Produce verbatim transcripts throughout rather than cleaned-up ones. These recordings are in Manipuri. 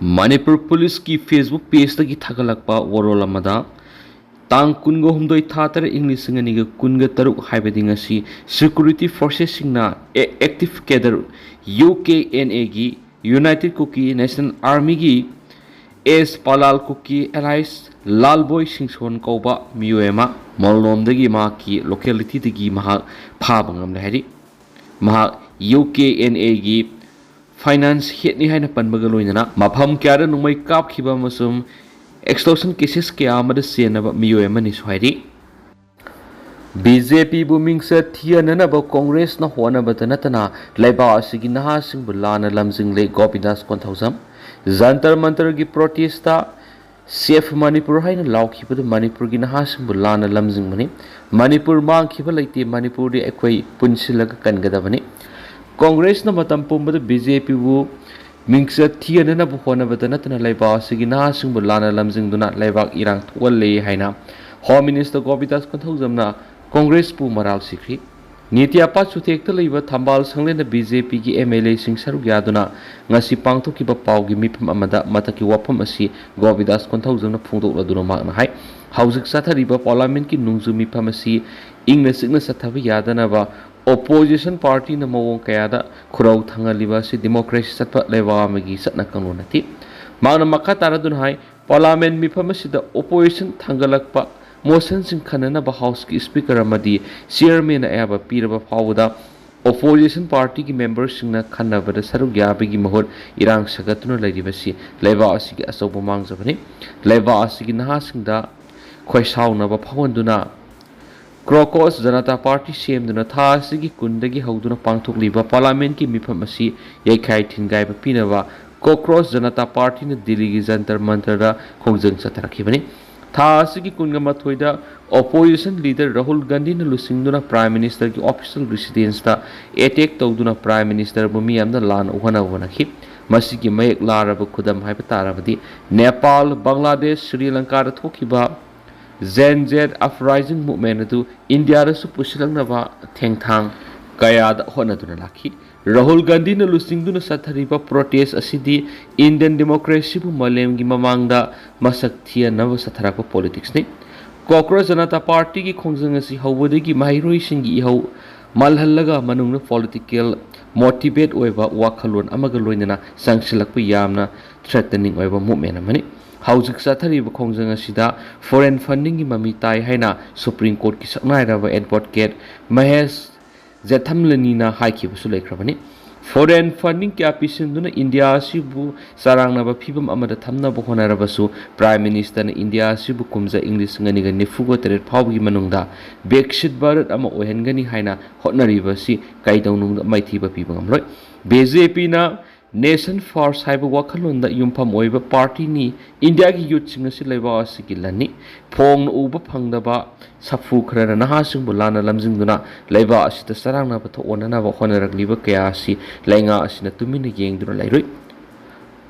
ꯃꯅꯤꯄꯨꯔ ꯄꯨꯂꯤꯁꯀꯤ Facebook pageꯇꯒꯤ ꯊꯥꯒꯠꯂꯛꯄ ꯋꯥꯔꯣꯜ ꯑꯃꯗ, ꯇꯥꯡ ꯀꯨꯟꯒ ꯍꯨꯝꯗꯣꯏ ꯊꯥ ꯇꯔꯦꯠ ꯏꯪ ꯂꯤꯁꯤꯡ ꯑꯅꯤꯒ ꯀꯨꯟꯒ ꯇꯔꯨꯛ ꯍꯥꯏꯕꯗꯤ ꯉꯁꯤ, security forcesꯁꯤꯡꯅ ꯑꯦ-, active cadre UKNAꯒꯤ, United Kuki National Armyꯒꯤ ꯑꯦꯁ ꯄꯥꯂꯥꯜ ꯀꯨꯀꯤ alias ꯂꯥꯜꯕꯣꯏ ꯁꯤꯡꯁꯣꯟ ꯀꯧꯕ ꯃꯤꯑꯣꯏ ꯑꯃ ꯃꯣꯜꯂꯣꯝꯗꯒꯤ ꯃꯍꯥꯛꯀꯤ localityꯗꯒꯤ ꯃꯍꯥꯛ ꯐꯥꯕ ꯉꯝꯂꯦ ꯍꯥꯏꯔꯤ꯫ ꯃꯍꯥꯛ UKNAꯒꯤ finance headꯅꯤ ꯍꯥꯏꯅ ꯄꯟꯕꯒ ꯂꯣꯏꯅꯅ ꯃꯐꯝ ꯀꯌꯥꯗ ꯅꯣꯡꯃꯩ ꯀꯥꯞꯈꯤꯕ ꯑꯃꯁꯨꯡ extortion cases ꯀꯌꯥ ꯑꯃꯗ ꯆꯦꯟꯅꯕ ꯃꯤꯑꯣꯏ ꯑꯃꯅꯤꯁꯨ ꯍꯥꯏꯔꯤ꯫ BJPꯕꯨ ꯃꯤꯡꯆꯠ ꯊꯤꯍꯟꯅꯅꯕ ꯀꯣꯡꯒ꯭ꯔꯦꯁꯅ ꯍꯣꯠꯅꯕꯗ ꯅꯠꯇꯅ ꯂꯩꯕꯥꯛ ꯑꯁꯤꯒꯤ ꯅꯍꯥꯁꯤꯡꯕꯨ ꯂꯥꯟꯅ ꯂꯝꯖꯤꯡꯂꯦ ꯒꯣꯄꯤꯗꯥꯁ ꯀꯣꯟꯊꯧꯖꯝ꯫ ꯖꯟꯇꯔ ꯃꯟꯇꯔꯒꯤ protestꯇ "Save Manipur" ꯍꯥꯏꯅ ꯂꯥꯎꯈꯤꯕꯗꯨ ꯃꯅꯤꯄꯨꯔꯒꯤ ꯅꯍꯥꯁꯤꯡꯕꯨ ꯂꯥꯟꯅ ꯂꯝꯖꯤꯡꯕꯅꯤ꯫ ꯃꯅꯤꯄꯨꯔ ꯃꯥꯡꯈꯤꯕ ꯂꯩꯇꯦ, ꯃꯅꯤꯄꯨꯔꯗꯤ ꯑꯩꯈꯣꯏ ꯄꯨꯟꯁꯤꯜꯂꯒ ꯀꯟꯒꯗꯕꯅꯤ꯫ ꯀꯣꯡꯒ꯭ꯔꯦꯁꯅ ꯃꯇꯝ ꯄꯨꯝꯕꯗ BJPꯕꯨ ꯃꯤꯡꯆꯠ ꯊꯤꯍꯟꯅꯅꯕ ꯍꯣꯠꯅꯕꯗ ꯅꯠꯇꯅ ꯂꯩꯕꯥꯛ ꯑꯁꯤꯒꯤ ꯅꯍꯥꯁꯤꯡꯕꯨ ꯂꯥꯟꯅ ꯂꯝꯖꯤꯡꯗꯨꯅ ꯂꯩꯕꯥꯛ ꯏꯔꯥꯡ ꯊꯣꯛꯍꯜꯂꯦ ꯍꯥꯏꯅ Home Minister ꯒꯣꯄꯤꯗꯥꯁ ꯀꯣꯟꯊꯧꯖꯝꯅ ꯀꯣꯡꯒ꯭ꯔꯦꯁꯄꯨ ꯃꯔꯥꯜ ꯁꯤꯈ꯭ꯔꯤ꯫ ꯅꯤꯇꯤ ꯑꯄꯥꯠ ꯆꯨꯊꯦꯛꯇ ꯂꯩꯕ ꯊꯝꯕꯥꯜ ꯁꯪꯂꯦꯟꯗ BJPꯒꯤ MLAꯁꯤꯡ ꯁꯔꯨꯛ ꯌꯥꯗꯨꯅ ꯉꯁꯤ ꯄꯥꯡꯊꯣꯛꯈꯤꯕ ꯄꯥꯎꯒꯤ ꯃꯤꯐꯝ ꯑꯃꯗ ꯃꯊꯛꯀꯤ ꯋꯥꯐꯝ ꯑꯁꯤ ꯒꯣꯄꯤꯗꯥꯁ ꯀꯣꯟꯊꯧꯖꯝꯅ ꯐꯣꯡꯗꯣꯛꯂꯗꯨꯅ ꯃꯍꯥꯛꯅ ꯍꯥꯏ, ꯍꯧꯖꯤꯛ ꯆꯠꯊꯔꯤꯕ Parliamentꯀꯤ ꯅꯣꯡꯖꯨ ꯃꯤꯐꯝ ꯑꯁꯤ ꯏꯪꯅ ꯆꯤꯛꯅ ꯆꯠꯊꯕ ꯌꯥꯗꯅꯕ opposition partyꯅ ꯃꯑꯣꯡ ꯀꯌꯥꯗ ꯈꯨꯔꯧ ꯊꯥꯡꯍꯜꯂꯤꯕ ꯑꯁꯤ democracy ꯆꯠꯄ ꯂꯩꯕꯥꯛ ꯑꯃꯒꯤ ꯆꯠꯅ ꯀꯥꯡꯂꯣꯟ ꯅꯠꯇꯦ꯫ ꯃꯍꯥꯛꯅ ꯃꯈꯥ ꯇꯥꯔꯗꯨꯅ ꯍꯥꯏ, Parliament ꯃꯤꯐꯝ ꯑꯁꯤꯗ opposition ꯊꯥꯡꯒꯠꯂꯛꯄ motionꯁꯤꯡ ꯈꯟꯅꯅꯕ Houseꯀꯤ Speaker ꯑꯃꯗꯤ Chairmanꯅ ꯑꯌꯥꯕ ꯄꯤꯔꯕ ꯐꯥꯎꯕꯗ opposition partyꯒꯤ memberꯁꯤꯡꯅ ꯈꯟꯅꯕꯗ ꯁꯔꯨꯛ ꯌꯥꯕꯒꯤ ꯃꯍꯨꯠ ꯏꯔꯥꯡ ꯁꯥꯒꯠꯇꯨꯅ ꯂꯩꯔꯤꯕꯁꯤ ꯂꯩꯕꯥꯛ ꯑꯁꯤꯒꯤ ꯑꯆꯧꯕ ꯃꯥꯡꯖꯕꯅꯤ꯫ ꯂꯩꯕꯥꯛ ꯑꯁꯤꯒꯤ ꯅꯍꯥꯁꯤꯡꯗ ꯈꯣꯏꯁꯥꯎꯅꯕ ꯐꯥꯎꯍꯟꯗꯨꯅ Cockroach Janata Party ꯁꯦꯝꯗꯨꯅ ꯊꯥ ꯑꯁꯤꯒꯤ ꯀꯨꯟꯗꯒꯤ ꯍꯧꯗꯨꯅ ꯄꯥꯡꯊꯣꯛꯂꯤꯕ Parliamentꯀꯤ ꯃꯤꯐꯝ ꯑꯁꯤ ꯌꯩꯈꯥꯏ ꯊꯤꯟꯒꯥꯏꯕ ꯄꯤꯅꯕ Cockroach Janata Partyꯅ ꯗꯤꯜꯂꯤꯒꯤ ꯖꯟꯇꯔ ꯃꯟꯇꯔꯗ ꯈꯣꯡꯖꯪ ꯆꯠꯊꯔꯛꯈꯤꯕꯅꯤ꯫ ꯊꯥ ꯑꯁꯤꯒꯤ ꯀꯨꯟꯒ ꯃꯥꯊꯣꯏꯗ opposition leader ꯔꯥꯍꯨꯜ ꯒꯥꯟꯙꯤꯅ ꯂꯨꯆꯤꯡꯗꯨꯅ Prime Ministerꯒꯤ official residenceꯇ attack ꯇꯧꯗꯨꯅ Prime Ministerꯕꯨ ꯃꯤꯌꯥꯝꯅ ꯂꯥꯟꯅ ꯎꯍꯟꯅꯕ ꯍꯣꯠꯅꯈꯤ꯫ ꯃꯁꯤꯒꯤ ꯃꯌꯦꯛ ꯂꯥꯔꯕ ꯈꯨꯗꯝ ꯍꯥꯏꯕ ꯇꯥꯔꯕꯗꯤ ꯅꯦꯄꯥꯜ, ꯕꯪꯒ꯭ꯂꯥꯗꯦꯁ, ꯁ꯭ꯔꯤ ꯂꯪꯀꯥꯗ ꯊꯣꯛꯈꯤꯕ Gen Z uprising movement ꯑꯗꯨ ꯏꯟꯗꯤꯌꯥꯗꯁꯨ ꯄꯨꯁꯤꯜꯂꯛꯅꯕ ꯊꯦꯡꯊꯥꯡ ꯀꯌꯥꯗ ꯍꯣꯠꯅꯗꯨꯅ ꯂꯥꯛꯈꯤ꯫ ꯔꯥꯍꯨꯜ ꯒꯥꯟꯙꯤꯅ ꯂꯨꯆꯤꯡꯗꯨꯅ ꯆꯠꯊꯔꯤꯕ protest ꯑꯁꯤꯗꯤ Indian democracyꯕꯨ ꯃꯥꯂꯦꯝꯒꯤ ꯃꯃꯥꯡꯗ ꯃꯁꯛ ꯊꯤꯍꯟꯅꯕ ꯆꯠꯊꯔꯛꯄ politicsꯅꯤ꯫ Congress Janata Partyꯒꯤ ꯈꯣꯡꯖꯪ ꯑꯁꯤ ꯍꯧꯕꯗꯒꯤ ꯃꯍꯩꯔꯣꯏꯁꯤꯡꯒꯤ ꯏꯍꯧ ꯃꯥꯜꯍꯜꯂꯒ ꯃꯅꯨꯡꯗ political motivate ꯑꯣꯏꯕ ꯋꯥꯈꯜꯂꯣꯟ ꯑꯃꯒ ꯂꯣꯏꯅꯅ ꯆꯪꯁꯤꯜꯂꯛꯄ ꯌꯥꯝꯅ threatening ꯑꯣꯏꯕ movement ꯑꯃꯅꯤ꯫ ꯍꯧꯖꯤꯛ ꯆꯠꯊꯔꯤꯕ ꯈꯣꯡꯖꯪ ꯑꯁꯤꯗ foreign fundingꯒꯤ ꯃꯃꯤ ꯇꯥꯏ ꯍꯥꯏꯅ Supreme Courtꯀꯤ ꯁꯛꯅꯥꯏꯔꯕ advocate ꯃꯍꯦꯁ ꯖꯦꯊꯝꯂꯅꯤꯅ ꯍꯥꯏꯈꯤꯕꯁꯨ ꯂꯩꯈ꯭ꯔꯕꯅꯤ꯫ Foreign funding ꯀꯌꯥ ꯄꯤꯁꯤꯟꯗꯨꯅ ꯏꯟꯗꯤꯌꯥ ꯑꯁꯤꯕꯨ ꯆꯔꯥꯡꯅꯕ ꯐꯤꯕꯝ ꯑꯃꯗ ꯊꯝꯅꯕ ꯍꯣꯠꯅꯔꯕꯁꯨ, Prime Ministerꯅ ꯏꯟꯗꯤꯌꯥ ꯑꯁꯤꯕꯨ ꯀꯨꯝꯖꯥ ꯏꯪ ꯂꯤꯁꯤꯡ ꯑꯅꯤꯒ ꯅꯤꯐꯨꯒ ꯇꯔꯦꯠ ꯐꯥꯎꯕꯒꯤ ꯃꯅꯨꯡꯗ ꯕꯤꯛꯁꯤꯠ ꯚꯥꯔꯠ ꯑꯃ ꯑꯣꯏꯍꯟꯒꯅꯤ ꯍꯥꯏꯅ ꯍꯣꯠꯅꯔꯤꯕ ꯑꯁꯤ ꯀꯩꯗꯧꯅꯨꯡꯗ ꯃꯥꯏꯊꯤꯕ ꯄꯤꯕ ꯉꯝꯂꯣꯏ꯫ BJPꯅ Nation First ꯍꯥꯏꯕ ꯋꯥꯈꯜꯂꯣꯟꯗ ꯌꯨꯝꯐꯝ ꯑꯣꯏꯕ partyꯅꯤ꯫ ꯏꯟꯗꯤꯌꯥꯒꯤ youthꯁꯤꯡ ꯑꯁꯤ ꯂꯩꯕꯥꯛ ꯑꯁꯤꯒꯤ ꯂꯟꯅꯤ꯫ ꯐꯣꯡꯅ ꯎꯕ ꯐꯪꯗꯕ ꯁꯥꯐꯨ ꯈꯔꯅ ꯅꯍꯥꯁꯤꯡꯕꯨ ꯂꯥꯟꯅ ꯂꯝꯖꯤꯡꯗꯨꯅ ꯂꯩꯕꯥꯛ ꯑꯁꯤꯗ ꯆꯔꯥꯡꯅꯕ ꯊꯣꯛꯍꯟꯅꯅꯕ ꯍꯣꯠꯅꯔꯛꯂꯤꯕ ꯀꯌꯥ ꯑꯁꯤ ꯂꯩꯉꯥꯛ ꯑꯁꯤꯅ ꯇꯨꯃꯤꯟꯅ ꯌꯦꯡꯗꯨꯅ ꯂꯩꯔꯣꯏ꯫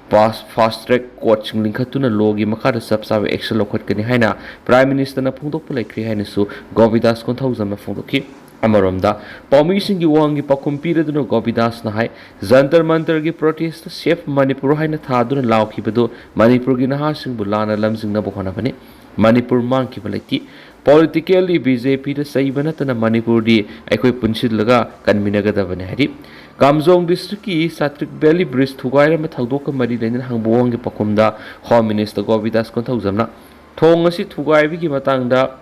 Fast, fast track courtꯁꯤꯡ ꯂꯤꯡꯈꯠꯇꯨꯅ lawꯒꯤ ꯃꯈꯥꯗ ꯆꯞ ꯆꯥꯕ action ꯂꯧꯈꯠꯀꯅꯤ ꯍꯥꯏꯅ Prime Ministerꯅ ꯐꯣꯡꯗꯣꯛꯄ ꯂꯩꯈ꯭ꯔꯦ ꯍꯥꯏꯅꯁꯨ ꯒꯣꯕꯤꯗꯥꯁ ꯀꯣꯟꯊꯧꯖꯝꯅ ꯐꯣꯡꯗꯣꯛꯈꯤ꯫ ꯑꯃꯔꯣꯝꯗ, ꯄꯥꯎꯃꯤꯁꯤꯡꯒꯤ ꯋꯥꯍꯪꯒꯤ ꯄꯥꯎꯈꯨꯝ ꯄꯤꯔꯗꯨꯅ ꯒꯣꯕꯤꯗꯥꯁꯅ ꯍꯥꯏ, ꯖꯟꯇꯔ ꯃꯟꯇꯔꯒꯤ protestꯇ Save ꯃꯅꯤꯄꯨꯔ ꯍꯥꯏꯅ ꯊꯥꯗꯨꯅ ꯂꯥꯎꯈꯤꯕꯗꯨ ꯃꯅꯤꯄꯨꯔꯒꯤ ꯅꯍꯥꯁꯤꯡꯕꯨ ꯂꯥꯟꯅ ꯂꯝꯖꯤꯡꯅꯕ ꯍꯣꯠꯅꯕꯅꯤ꯫ ꯃꯅꯤꯄꯨꯔ ꯃꯥꯡꯈꯤꯕ ꯂꯩꯇꯦ꯫ Politically BJPꯗ ꯆꯩꯕ ꯅꯠꯇꯅ ꯃꯅꯤꯄꯨꯔꯗꯤ ꯑꯩꯈꯣꯏ ꯄꯨꯟꯁꯤꯜꯂꯒ ꯀꯟꯃꯤꯟꯅꯒꯗꯕꯅꯤ ꯍꯥꯏꯔꯤ꯫ ꯀꯥꯝꯖꯣꯡ districtꯀꯤ ꯆꯥꯇ꯭ꯔꯤꯛ Valley Bridge ꯊꯨꯒꯥꯏꯔꯝꯕ ꯊꯧꯗꯣꯛꯀ ꯃꯔꯤ ꯂꯩꯅꯅ ꯍꯪꯕ ꯋꯥꯍꯪꯒꯤ ꯄꯥꯎꯈꯨꯝꯗ Home Minister ꯒꯣꯕꯤꯗꯥꯁ ꯀꯣꯟꯊꯧꯖꯝꯅ, ꯊꯣꯡ ꯑꯁꯤ ꯊꯨꯒꯥꯏꯕꯒꯤ ꯃꯇꯥꯡꯗ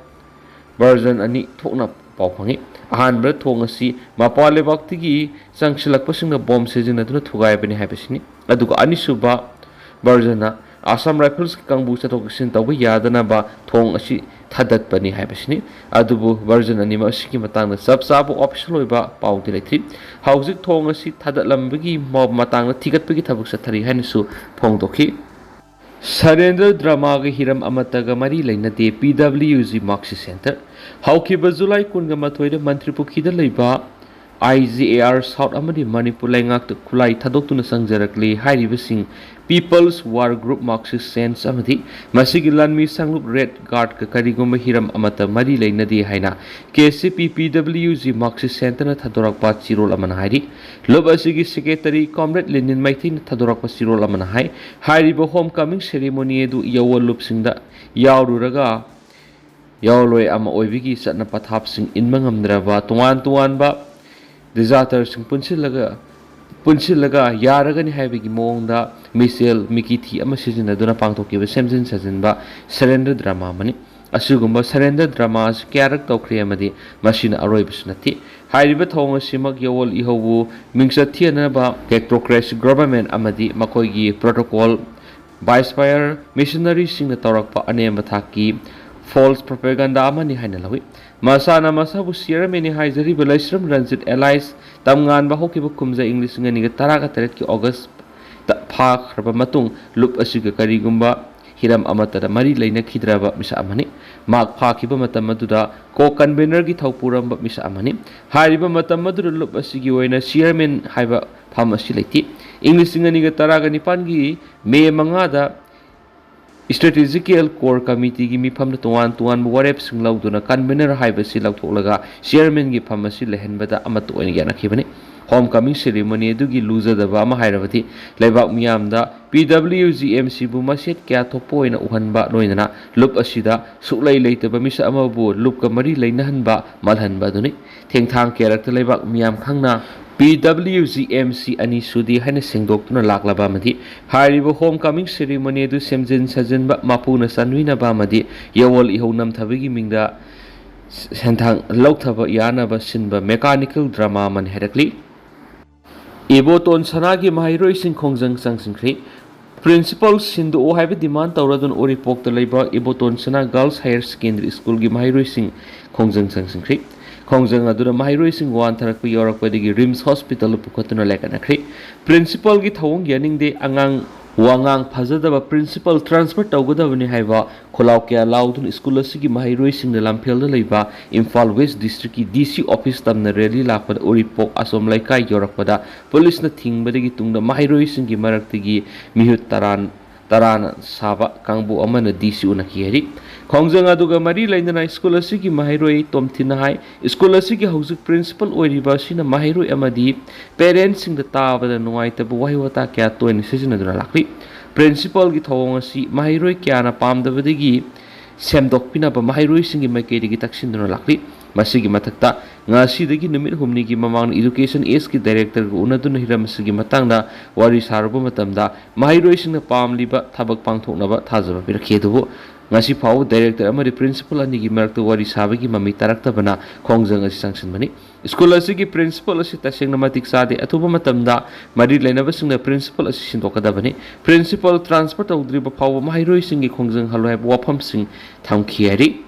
version ꯑꯅꯤ ꯊꯣꯛꯅ ꯄꯥꯎ ꯐꯪꯉꯤ꯫ ꯑꯍꯥꯟꯕꯗ, ꯊꯣꯡ ꯑꯁꯤ ꯃꯄꯥꯟ ꯂꯩꯕꯥꯛꯇꯒꯤ ꯆꯪꯁꯤꯜꯂꯛꯄꯁꯤꯡꯅ bomb ꯁꯤꯖꯤꯟꯅꯗꯨꯅ ꯊꯨꯒꯥꯏꯕꯅꯤ ꯍꯥꯏꯕꯁꯤꯅꯤ꯫ ꯑꯗꯨꯒ ꯑꯅꯤꯁꯨꯕ versionꯅ Assam Riflesꯀꯤ ꯀꯥꯡꯕꯨ ꯆꯠꯊꯣꯛ ꯆꯠꯁꯤꯟ ꯇꯧꯕ ꯌꯥꯗꯅꯕ ꯊꯣꯡ ꯑꯁꯤ ꯊꯥꯗꯠꯄꯅꯤ ꯍꯥꯏꯕꯁꯤꯅꯤ꯫ ꯑꯗꯨꯕꯨ version ꯑꯅꯤꯃꯛ ꯑꯁꯤꯒꯤ ꯃꯇꯥꯡꯗ ꯆꯞ ꯆꯥꯕ official ꯑꯣꯏꯕ ꯄꯥꯎꯗꯤ ꯂꯩꯇ꯭ꯔꯤ꯫ ꯍꯧꯖꯤꯛ ꯊꯣꯡ ꯑꯁꯤ ꯊꯥꯗꯠꯂꯝꯕꯒꯤ ꯃ-, ꯃꯇꯥꯡꯗ ꯊꯤꯒꯠꯄꯒꯤ ꯊꯕꯛ ꯆꯠꯊꯔꯤ ꯍꯥꯏꯅꯁꯨ ꯐꯣꯡꯗꯣꯛꯈꯤ꯫ ꯁꯔꯦꯟꯗ꯭ꯔ ꯗ꯭ꯔꯃꯥꯒ ꯍꯤꯔꯝ ꯑꯃꯠꯇꯒ ꯃꯔꯤ ꯂꯩꯅꯗꯦ꯫ PWG Marksheet Centre꯫ ꯍꯧꯈꯤꯕ ꯖꯨꯂꯥꯏ ꯀꯨꯟꯒ ꯃꯥꯊꯣꯏꯗ ꯃꯟꯇ꯭ꯔꯤ ꯄꯨꯈ꯭ꯔꯤꯗ ꯂꯩꯕ I G A R South ꯑꯃꯗꯤ ꯃꯅꯤꯄꯨꯔ ꯂꯩꯉꯥꯛꯇ ꯈꯨꯠꯂꯥꯏ ꯊꯥꯗꯣꯛꯇꯨꯅ ꯆꯪꯖꯔꯛꯂꯤ ꯍꯥꯏꯔꯤꯕꯁꯤꯡ People's War Group, Marxist Sense ꯑꯃꯗꯤ ꯃꯁꯤꯒꯤ ꯂꯥꯟꯃꯤ ꯁꯪꯂꯨꯞ Red Guardꯀ ꯀꯔꯤꯒꯨꯝꯕ ꯍꯤꯔꯝ ꯑꯃꯠꯇ ꯃꯔꯤ ꯂꯩꯅꯗꯦ ꯍꯥꯏꯅ K C P P W G Marxist Centreꯅ ꯊꯥꯗꯣꯔꯛꯄ ꯆꯤꯔꯣꯜ ꯑꯃꯅ ꯍꯥꯏꯔꯤ꯫ ꯂꯨꯞ ꯑꯁꯤꯒꯤ secretary Comrade ꯂꯦꯅꯤꯟ ꯃꯩꯇꯩꯅ ꯊꯥꯗꯣꯔꯛꯄ ꯆꯤꯔꯣꯜ ꯑꯃꯅ ꯍꯥꯏ, ꯍꯥꯏꯔꯤꯕ home coming ceremony ꯑꯗꯨ ꯌꯥꯋꯣꯜ ꯂꯨꯞꯁꯤꯡꯗ ꯌꯥꯎꯔꯨꯔꯒ ꯌꯥꯋꯣꯜꯂꯣꯏ ꯑꯃ ꯑꯣꯏꯕꯒꯤ ꯆꯠꯅ ꯄꯊꯥꯞꯁꯤꯡ ꯏꯟꯕ ꯉꯝꯗ꯭ꯔꯕ ꯇꯣꯉꯥꯟ ꯇꯣꯉꯥꯟꯕ deserterꯁꯤꯡ ꯄꯨꯟꯁꯤꯜꯂꯒ ꯄꯨꯟꯁꯤꯜꯂꯒ ꯌꯥꯔꯒꯅꯤ ꯍꯥꯏꯕꯒꯤ ꯃꯑꯣꯡꯗ ꯃꯤꯁꯦꯜ ꯃꯤꯀꯤꯊꯤ ꯑꯃ ꯁꯤꯖꯤꯟꯅꯗꯨꯅ ꯄꯥꯡꯊꯣꯛꯈꯤꯕ ꯁꯦꯝꯖꯤꯟ ꯁꯥꯖꯤꯟꯕ surrender drama ꯑꯃꯅꯤ꯫ ꯑꯁꯤꯒꯨꯝꯕ surrender drama ꯑꯁꯤ ꯀꯌꯥꯔꯛ ꯇꯧꯈ꯭ꯔꯦ ꯑꯃꯗꯤ ꯃꯁꯤꯅ ꯑꯔꯣꯏꯕꯁꯨ ꯅꯠꯇꯦ꯫ ꯍꯥꯏꯔꯤꯕ ꯊꯧꯑꯣꯡ ꯑꯁꯤꯃꯛ ꯌꯥꯋꯣꯜ ꯏꯍꯧꯕꯨ ꯃꯤꯡꯆꯠ ꯊꯤꯍꯟꯅꯕ technocracy government ꯑꯃꯗꯤ ꯃꯈꯣꯏꯒꯤ protocol, vice buyer, missionaryꯁꯤꯡꯅ ꯇꯧꯔꯛꯄ ꯑꯅꯦꯝꯕ ꯊꯥꯛꯀꯤ false propaganda ꯑꯃꯅꯤ ꯍꯥꯏꯅ ꯂꯧꯏ꯫ ꯃꯁꯥꯅ ꯃꯁꯥꯕꯨ chairmanꯅꯤ ꯍꯥꯏꯖꯔꯤꯕ ꯂꯩꯁ꯭ꯔꯝ ꯔꯟꯖꯤꯠ alias ꯇꯝꯉꯥꯟꯕ ꯍꯧꯈꯤꯕ ꯀꯨꯝꯖꯥ ꯏꯪ ꯂꯤꯁꯤꯡ ꯑꯅꯤꯒ ꯇꯔꯥꯒ ꯇꯔꯦꯠꯀꯤ August ꯐꯥꯈ꯭ꯔꯕ ꯃꯇꯨꯡ ꯂꯨꯞ ꯑꯁꯤꯒ ꯀꯔꯤꯒꯨꯝꯕ ꯍꯤꯔꯝ ꯑꯃꯠꯇꯗ ꯃꯔꯤ ꯂꯩꯅꯈꯤꯗ꯭ꯔꯕ ꯃꯤꯁꯛ ꯑꯃꯅꯤ꯫ ꯃꯍꯥꯛ ꯐꯥꯈꯤꯕ ꯃꯇꯝ ꯑꯗꯨꯗ co-convenerꯒꯤ ꯊꯧꯄꯨꯔꯝꯕ ꯃꯤꯁꯛ ꯑꯃꯅꯤ꯫ ꯍꯥꯏꯔꯤꯕ ꯃꯇꯝ ꯑꯗꯨꯗ ꯂꯨꯞ ꯑꯁꯤꯒꯤ ꯑꯣꯏꯅ chairman ꯍꯥꯏꯕ ꯐꯝ ꯑꯁꯤ ꯂꯩꯇꯦ꯫ ꯏꯪ ꯂꯤꯁꯤꯡ ꯑꯅꯤꯒ ꯇꯔꯥꯒ ꯅꯤꯄꯥꯟꯒꯤ May ꯃꯉꯥꯗ Strategical Core Committeeꯒꯤ ꯃꯤꯐꯝꯗ ꯇꯣꯉꯥꯟ ꯇꯣꯉꯥꯟꯕ ꯋꯥꯔꯦꯞꯁꯤꯡ ꯂꯧꯗꯨꯅ convener ꯍꯥꯏꯕꯁꯤ ꯂꯧꯊꯣꯛꯂꯒ chairmanꯒꯤ ꯐꯝ ꯑꯁꯤ ꯂꯩꯍꯟꯕꯗ ꯑꯃꯠꯇ ꯑꯣꯏꯅ ꯌꯥꯅꯈꯤꯕꯅꯤ꯫ Home coming ceremony ꯑꯗꯨꯒꯤ ꯂꯨꯖꯗꯕ ꯑꯃ ꯍꯥꯏꯔꯕꯗꯤ ꯂꯩꯕꯥꯛ ꯃꯤꯌꯥꯝꯗ P W G M Cꯕꯨ ꯃꯁꯦꯠ ꯀꯌꯥ ꯊꯣꯛꯄ ꯑꯣꯏꯅ ꯎꯍꯟꯕ, ꯂꯣꯏꯅꯅ ꯂꯨꯞ ꯑꯁꯤꯗ ꯁꯨꯛꯂꯩ ꯂꯩꯇꯕ ꯃꯤꯁꯛ ꯑꯃꯕꯨ ꯂꯨꯞꯀ ꯃꯔꯤ ꯂꯩꯅꯍꯟꯕ, ꯃꯥꯜꯍꯟꯕ ꯑꯗꯨꯅꯤ꯫ ꯊꯦꯡꯊꯥꯡ ꯀꯌꯥꯔꯛꯇ ꯂꯩꯕꯥꯛ ꯃꯤꯌꯥꯝ ꯈꯪꯅ P W G M C ꯑꯅꯤ ꯁꯨꯗꯦ ꯍꯥꯏꯅ ꯁꯦꯡꯗꯣꯛꯇꯨꯅ ꯂꯥꯛꯂꯕ ꯑꯃꯗꯤ ꯍꯥꯏꯔꯤꯕ home coming ceremony ꯑꯗꯨ ꯁꯦꯝꯖꯤꯟ ꯁꯥꯖꯤꯟꯕ, ꯃꯄꯨꯅ ꯆꯥꯟꯕꯤꯅꯕ ꯑꯃꯗꯤ ꯌꯥꯋꯣꯜ ꯏꯍꯧ ꯅꯝꯊꯕꯒꯤ ꯃꯤꯡꯗ ꯁꯦꯟꯊꯥꯡ ꯂꯧꯊꯕ ꯌꯥꯅꯕ ꯁꯤꯟꯕ mechanical drama ꯑꯃꯅꯤ ꯍꯥꯏꯔꯛꯂꯤ꯫ ꯏꯕꯣꯇꯣꯟ ꯁꯅꯥꯒꯤ ꯃꯍꯩꯔꯣꯏꯁꯤꯡ ꯈꯣꯡꯖꯪ ꯆꯪꯁꯤꯟꯈ꯭ꯔꯤ꯫ Principal ꯁꯤꯟꯗꯣꯛꯎ ꯍꯥꯏꯕ demand ꯇꯧꯔꯗꯨꯅ ꯎꯔꯤꯄꯣꯛꯇ ꯂꯩꯕ ꯏꯕꯣꯇꯣꯟ ꯁꯅꯥ Girls Higher Secondary Schoolꯒꯤ ꯃꯍꯩꯔꯣꯏꯁꯤꯡ ꯈꯣꯡꯖꯪ ꯆꯪꯁꯤꯟꯈ꯭ꯔꯤ꯫ ꯈꯣꯡꯖꯪ ꯑꯗꯨꯅ ꯃꯍꯩꯔꯣꯏꯁꯤꯡ ꯋꯥꯟꯊꯔꯛꯄ ꯌꯥꯎꯔꯛꯄꯗꯒꯤ RIMS Hospitalꯗ ꯄꯨꯈꯠꯇꯨꯅ ꯂꯥꯏꯀꯠꯅꯈ꯭ꯔꯤ꯫ Principalꯒꯤ ꯊꯧꯑꯣꯡ ꯌꯥꯅꯤꯡꯗꯦ, ꯑꯉꯥꯡ ꯋꯥꯉꯥꯡ ꯐꯖꯗꯕ, ꯄ꯭ꯔꯤꯟꯁꯤꯄꯜ ꯇ꯭ꯔꯥꯟꯁꯐꯔ ꯇꯧꯒꯗꯕꯅꯤ ꯍꯥꯏꯕ ꯈꯣꯜꯂꯥꯎ ꯀꯌꯥ ꯂꯥꯎꯗꯨꯅ ꯁ꯭ꯀꯨꯜ ꯑꯁꯤꯒꯤ ꯃꯍꯩꯔꯣꯏꯁꯤꯡꯅ ꯂꯝꯐꯦꯜꯗ ꯂꯩꯕ ꯏꯝꯐꯥꯜ ꯋꯦꯁ ꯗꯤꯁꯇ꯭ꯔꯤꯛꯀꯤ ꯗꯤ ꯁꯤ ꯑꯣꯐꯤꯁ ꯇꯝꯅ ꯔꯦꯂꯤ ꯂꯥꯛꯄꯗ ꯎꯔꯤꯄꯣꯛ ꯑꯁꯣꯝ ꯂꯩꯀꯥꯏ ꯌꯧꯔꯛꯄꯗ ꯄꯨꯂꯤꯁꯅ ꯊꯤꯡꯕꯗꯒꯤ ꯇꯨꯡꯗ ꯃꯍꯩꯔꯣꯏꯁꯤꯡꯒꯤ ꯃꯔꯛꯇꯒꯤ ꯃꯤꯍꯨꯠ ꯇꯔꯥ ꯇꯔꯥꯅ ꯁꯥꯕ ꯀꯥꯡꯕꯨ ꯑꯃꯅ ꯗꯤ ꯁꯤ ꯎꯅꯈꯤ ꯍꯥꯏꯔꯤ꯫ ꯈꯣꯡꯖꯪ ꯑꯗꯨꯒ ꯃꯔꯤ ꯂꯩꯅꯅ ꯁ꯭ꯀꯨꯜ ꯑꯁꯤꯒꯤ ꯃꯍꯩꯔꯣꯏ ꯇꯣꯝꯊꯤꯟꯅ ꯍꯥꯏ, ꯁ꯭ꯀꯨꯜ ꯑꯁꯤꯒꯤ ꯍꯧꯖꯤꯛ ꯄ꯭ꯔꯤꯟꯁꯤꯄꯜ ꯑꯣꯏꯔꯤꯕ ꯑꯁꯤꯅ ꯃꯍꯩꯔꯣꯏ ꯑꯃꯗꯤ ꯄꯦꯔꯦꯟꯁꯁꯤꯡꯗ ꯇꯥꯕꯗ ꯅꯨꯡꯉꯥꯏꯇꯕ ꯋꯥꯍꯩ ꯋꯥꯇꯥ ꯀꯌꯥ ꯇꯣꯏꯅ ꯁꯤꯖꯤꯟꯅꯗꯨꯅ ꯂꯥꯛꯂꯤ꯫ ꯄ꯭ꯔꯤꯟꯁꯤꯄꯜꯒꯤ ꯊꯧꯑꯣꯡ ꯑꯁꯤ ꯃꯍꯩꯔꯣꯏ ꯀꯌꯥꯅ ꯄꯥꯝꯗꯕꯗꯒꯤ ꯁꯦꯝꯗꯣꯛꯄꯤꯅꯕ ꯃꯍꯩꯔꯣꯏꯁꯤꯡꯒꯤ ꯃꯥꯏꯀꯩꯗꯒꯤ ꯇꯛꯁꯤꯟꯗꯨꯅ ꯂꯥꯛꯂꯤ꯫ ꯃꯁꯤꯒꯤ ꯃꯊꯛꯇ ꯉꯁꯤꯗꯒꯤ ꯅꯨꯃꯤꯠ ꯍꯨꯝꯅꯤꯒꯤ ꯃꯃꯥꯡꯗ ꯏꯗꯨꯀꯦꯁꯟ ꯑꯦꯁꯀꯤ ꯗꯥꯏꯔꯦꯛꯇꯔꯒ ꯎꯅꯗꯨꯅ ꯍꯤꯔꯝ ꯑꯁꯤꯒꯤ ꯃꯇꯥꯡꯗ ꯋꯥꯔꯤ ꯁꯥꯔꯨꯕ ꯃꯇꯝꯗ ꯃꯍꯩꯔꯣꯏꯁꯤꯡꯅ ꯄꯥꯝꯂꯤꯕ ꯊꯕꯛ ꯄꯥꯡꯊꯣꯛꯅꯕ ꯊꯥꯖꯕ ꯄꯤꯔꯛꯈꯤ꯫ ꯑꯗꯨꯕꯨ ꯉꯁꯤ ꯐꯥꯎꯕ ꯗꯥꯏꯔꯦꯛꯇꯔ ꯑꯃꯗꯤ ꯄ꯭ꯔꯤꯟꯁꯤꯄꯜ ꯑꯅꯤꯒꯤ ꯃꯔꯛꯇ ꯋꯥꯔꯤ ꯁꯥꯕꯒꯤ ꯃꯃꯤ ꯇꯥꯔꯛꯇꯕꯅ ꯈꯣꯡꯖꯪ ꯑꯁꯤ ꯆꯪꯁꯤꯟꯕꯅꯤ꯫ ꯁ꯭ꯀꯨꯜ ꯑꯁꯤꯒꯤ ꯄ꯭ꯔꯤꯟꯁꯤꯄꯜ ꯑꯁꯤ ꯇꯁꯦꯡꯅ ꯃꯇꯤꯛ ꯆꯥꯗꯦ꯫ ꯑꯊꯨꯕ ꯃꯇꯝꯗ ꯃꯔꯤ ꯂꯩꯅꯕꯁꯤꯡꯅ ꯄ꯭ꯔꯤꯟꯁꯤꯄꯜ ꯑꯁꯤ ꯁꯤꯟꯗꯣꯛꯀꯗꯕꯅꯤ꯫ ꯄ꯭ꯔꯤꯟꯁꯤꯄꯜ ꯇ꯭ꯔꯥꯟꯁꯐꯔ ꯇꯧꯗ꯭ꯔꯤꯕ ꯐꯥꯎꯕ ꯃꯍꯩꯔꯣꯏꯁꯤꯡꯒꯤ ꯈꯣꯡꯖꯪ ꯍꯜꯂꯣꯏ ꯍꯥꯏꯕ ꯋꯥꯐꯝꯁꯤꯡ ꯊꯝꯈꯤ ꯍꯥꯏꯔꯤ꯫